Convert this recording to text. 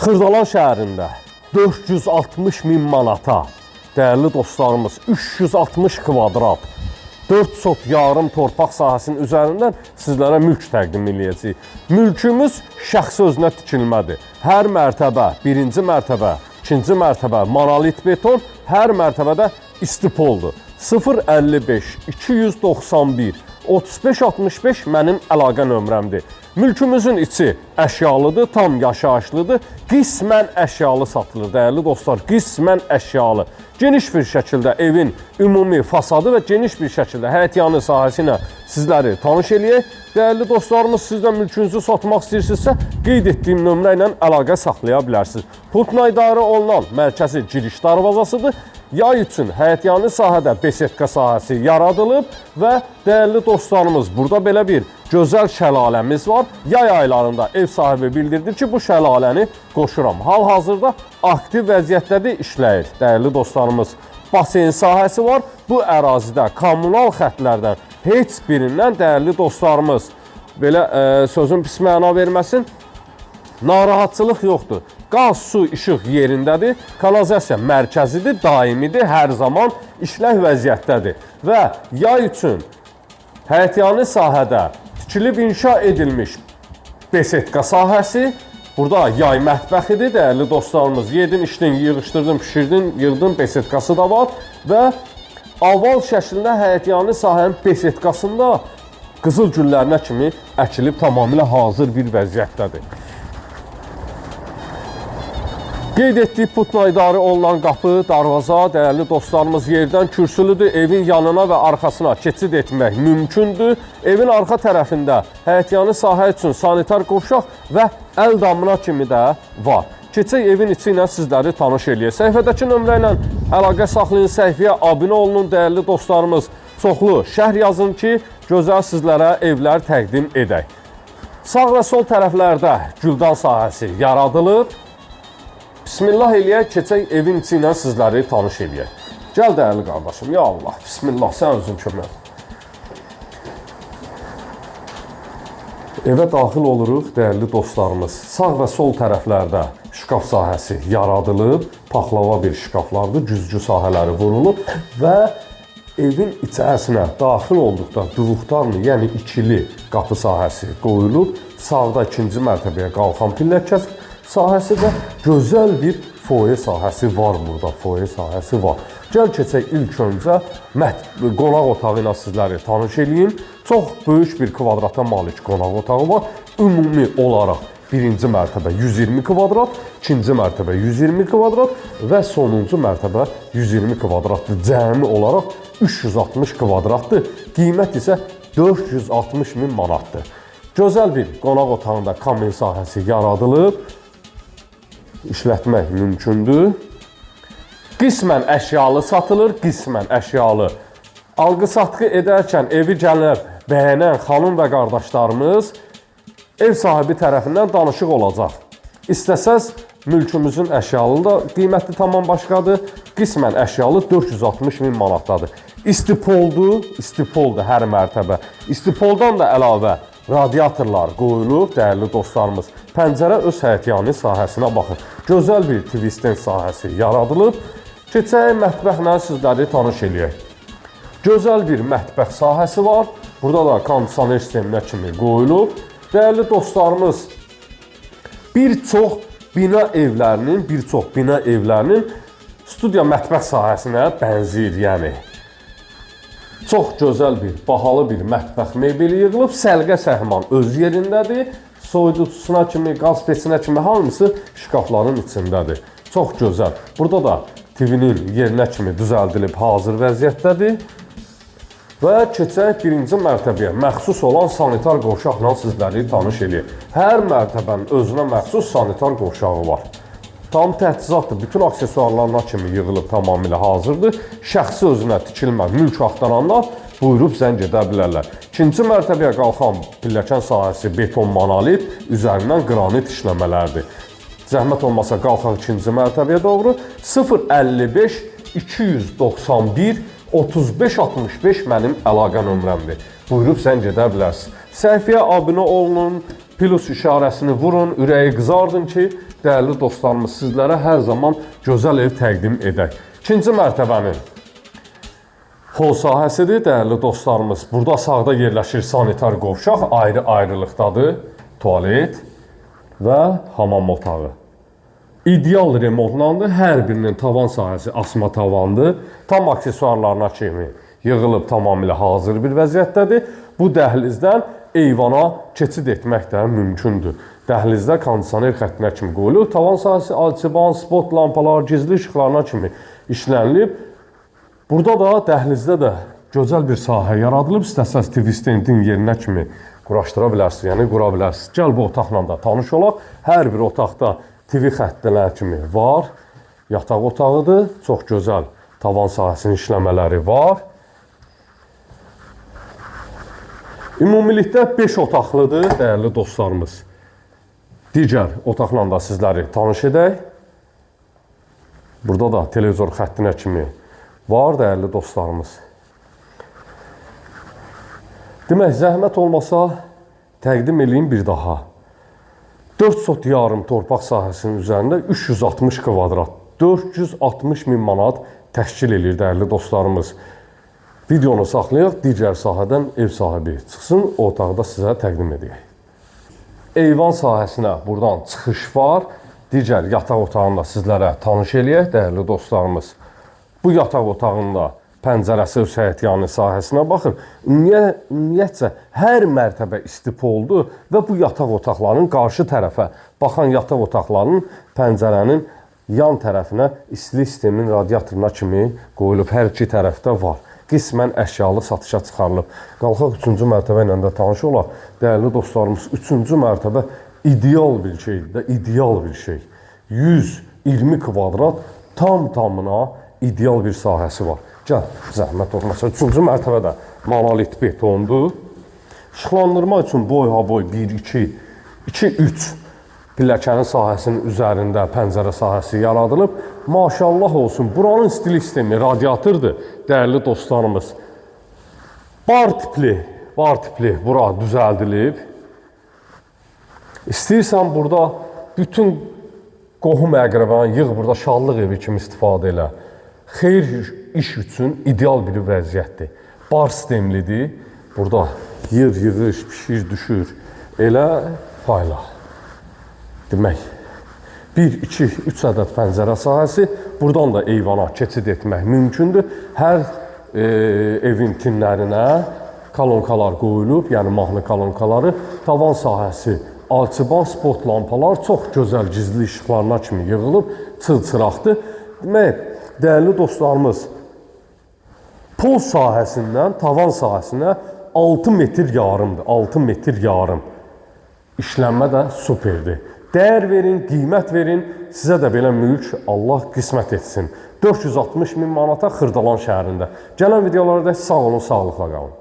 Xırdalan şəhərində 460 min manata, dəyərli dostlarımız, 360 kvadrat 4 sot yarım torpaq sahəsinin üzərindən sizlərə mülk təqdim eləyəcəyik. Mülkümüz şəxsi özünə tikilmədir. Hər mərtəbə, birinci mərtəbə, ikinci mərtəbə monolit beton, hər mərtəbədə istipoldur. 055 291 35 65 mənim əlaqə nömrəmdir. Mülkümüzün içi əşyalıdır, tam yaşayışlıdır. Qismən əşyalı satılır, dəyərli dostlar, qismən əşyalı. Geniş bir şəkildə evin ümumi fasadı və geniş bir şəkildə həyətyanı sahəsi ilə sizləri tanış eləyək. Dəyərli dostlarımız, siz də mülkünüzü satmaq istəyirsinizsə, qeyd etdiyim nömrə ilə əlaqə saxlaya bilərsiniz. Pultla idarə olunan mərkəzi giriş darvazasıdır. Yay üçün həyətyanı sahədə besetka sahəsi yaradılıb və dəyərli dostlarımız, burada belə bir gözəl şəlaləmiz var. Yay aylarında ev sahibi bildirdi ki, bu şəlaləni qoşuram. Hal-hazırda aktiv vəziyyətdədir, işləyir. Dəyərli dostlarımız, basen sahəsi var. Bu ərazidə kommunal xətlərdən heç birindən, dəyərli dostlarımız, belə sözün pis məna verməsin, narahatçılıq yoxdur. Qaz, su, işıq yerindədir. Kanalizasiya mərkəzidir, daimidir, hər zaman işlək vəziyyətdədir. Və yay üçün həyətyanı sahədə tikilib inşa edilmiş besetka sahəsi, burada yay mətbəxidir, dəyərli dostlarımız. Yedin, içdin, yığışdırdın, pişirdin, yığdın, besetkası da var və oval şəklində həyətyanı sahənin besetkasında qızıl güllərinə kimi əkilib tamamilə hazır bir vəziyyətdədir. Qeyd etdik, putla idarə olunan qapı, darvaza, dəyərli dostlarımız, yerdən kürsülüdür. Evin yanına və arxasına keçid etmək mümkündür. Evin arxa tərəfində həyətyanı sahə üçün sanitar qovşaq və əl damına kimi də var. Keçək evin içi ilə sizləri tanış eləyək. Səhifədəki nömrə ilə əlaqə saxlayın, səhifəyə abunə olunun, dəyərli dostlarımız. Çoxlu şərh yazın ki, gözəl sizlərə evlər təqdim edək. Sağ və sol tərəflərdə güldan sahəsi yaradılıb. Bismillah eləyək, keçək evin içi ilə sizləri tanış eləyək. Gəl dəyərli qardaşım, ya Allah, bismillah, sən özün kömək. Evə daxil oluruq, dəyərli dostlarımız. Sağ və sol tərəflərdə şkaf sahəsi yaradılıb, paxlava bir şkaflardır, güzgü sahələri vurulub və evin içərisinə daxil olduqda duvuqlarla, yəni ikili qapı sahəsi qoyulub. Sağda ikinci mərtəbəyə qalxan pilləkən sahəsi və gözəl bir foye sahəsi var burada, foye sahəsi var. Gəl keçək ilk öncə qonaq otağı ilə sizləri tanış eləyim. Çox böyük bir kvadrata malik qonaq otağı var. Ümumi olaraq birinci mərtəbə 120 kvadrat, ikinci mərtəbə 120 kvadrat və sonuncu mərtəbə 120 kvadratdır. Cəmi olaraq 360 kvadratdır. Qiymət isə 460 min manatdır. Gözəl bir qonaq otağında kamin sahəsi yaradılıb. İşlətmək mümkündür. Qismən əşyalı satılır, qismən əşyalı. Alqı-satqı edərkən evi gəlib bəyənən xanım və qardaşlarımız ev sahibi tərəfindən danışıq olacaq. İstəsəz mülkümüzün əşyalı da qiyməti tamam başqadır. Qismən əşyalı 460 min manatdadır. İstipoldur, istipoldur hər mərtəbə. İstipoldan da əlavə radiatorlar qoyulub, dəyərli dostlarımız. Pəncərə öz həyətyanı sahəsinə baxır. Gözəl bir twisten sahəsi yaradılıb. Keçək mətbəxlə sizləri tanış eləyək. Gözəl bir mətbəx sahəsi var. Burada da kondisioner sisteminə kimi qoyulub. Dəyərli dostlarımız, bir çox bina evlərinin, bir çox bina evlərinin studiya mətbəx sahəsinə bənzəyir, yəni. Çox gözəl bir, bahalı bir mətbəx mebeli yığılıb, səliqə səhman öz yerindədir. Soyuducusuna kimi, qaz peçinə kimi hamısı şkafların içindədir. Çox gözəl. Burada da TV-nin yerinə kimi düzəldilib hazır vəziyyətdədir. Və keçək birinci mərtəbəyə məxsus olan sanitar qovşaqla sizləri tanış eləyək. Hər mərtəbənin özünə məxsus sanitar qovşağı var. Tam təchizatdır. Bütün aksesuarlarına kimi yığılıb tamamilə hazırdır. Şəxsi özünə tikilmə mülk axtaranlar buyurub zəng edə bilərlər. İkinci mərtəbəyə qalxan pilləkən sahəsi beton monolit, üzərindən qranit işləmələrdir. Zəhmət olmasa qalxaq ikinci mərtəbəyə doğru. 055 291 35 65 mənim əlaqə nömrəmdir. Buyurub zəng edə bilərsiniz. Səhifəyə abunə olun. Plus işarəsini vurun, ürəyi qızardın ki, dəyərli dostlarımız, sizlərə hər zaman gözəl ev təqdim edək. İkinci mərtəbənin hol sahəsidir, dəyərli dostlarımız. Burada sağda yerləşir sanitar qovşaq, ayrı-ayrılıqdadır. Tualet və hamam otağı. İdeal remontlandı. Hər birinin tavan sahəsi asma tavandır. Tam aksesuarlarına kimi yığılıb tamamilə hazır bir vəziyyətdədir. Bu dəhlizdən eyvana keçid etmək də mümkündür. Dəhlizdə kondisioner xəttinə kimi qoyulub. Tavan sahəsi alçıban, spot lampalar, gizli işıqlarına kimi işlənilib. Burada da dəhlizdə də gözəl bir sahə yaradılıb. İstəsəz TV stendin yerinə kimi quraşdıra bilərsiniz, yəni qura bilərsiniz. Gəl bu otaqla da tanış olaq. Hər bir otaqda TV xəttləri kimi var. Yataq otağıdır. Çox gözəl tavan sahəsinin işləmələri var. Ümumilikdə 5 otaqlıdır, dəyərli dostlarımız. Digər otaqla da sizləri tanış edək. Burada da televizor xəttinə kimi var, dəyərli dostlarımız. Demək, zəhmət olmasa təqdim eləyim bir daha. 4 sot yarım torpaq sahəsinin üzərində 360 kvadrat, 460 min manat təşkil eləyir, dəyərli dostlarımız. Videonu saxlayaq, digər sahədən ev sahibi çıxsın, o otaqda sizə təqdim edək. Eyvan sahəsinə buradan çıxış var. Digər yataq otağını da sizlərə tanış eləyək, dəyərli dostlarımız. Bu yataq otağında pəncərəsi öz həyətyanı sahəsinə baxır. Ümumiyyətcə hər mərtəbə istipoldur və bu yataq otaqlarının qarşı tərəfə baxan yataq otaqlarının pəncərənin yan tərəfinə istilik sisteminin radiatoruna kimi qoyulub. Hər iki tərəfdə var. Qismən əşyalı satışa çıxarılıb. Qalxaq 3-cü mərtəbə ilə də tanış olaq. Dəyərli dostlarımız, 3-cü mərtəbə ideal bir şeydir də, ideal bir şey. 120 kvadrat tam tamına ideal bir sahəsi var. Gəl, zəhmət olmasa. 3-cü mərtəbədə monolit betondur. İşıqlandırma üçün boy ha boy 1, 2, 2, 3 pilləkənin sahəsinin üzərində pəncərə sahəsi yaradılıb. Maşallah olsun, buranın istilik sistemi radiatordur, dəyərli dostlarımız. Bar tipli bura düzəldilib. İstəyirsən burada bütün qohum əqrəbanı yığ, burada şallıq evi kimi istifadə elə. Xeyir iş üçün ideal bir vəziyyətdir. Bar sistemlidir. Burada yığ, yığış, pişir, düşür. Elə payla. Demək, 1, 2, 3 ədəd pəncərə sahəsi. Buradan da eyvana keçid etmək mümkündür. Hər evin tinlərinə kolonkalar qoyulub, yəni mahnı kolonkaları. Tavan sahəsi alçıban, spot lampalar çox gözəl gizli işıqlarına kimi yığılıb, çılçıraqdır. Demək, dəyərli dostlarımız, pol sahəsindən tavan sahəsinə 6 metr yarımdır. 6 metr yarım. İşlənmə də superdir. Dəyər verin, qiymət verin, sizə də belə mülk Allah qismət etsin. 460 min manata Xırdalan şəhərində. Gələn videolarda sağ olun, sağlıqla qalın.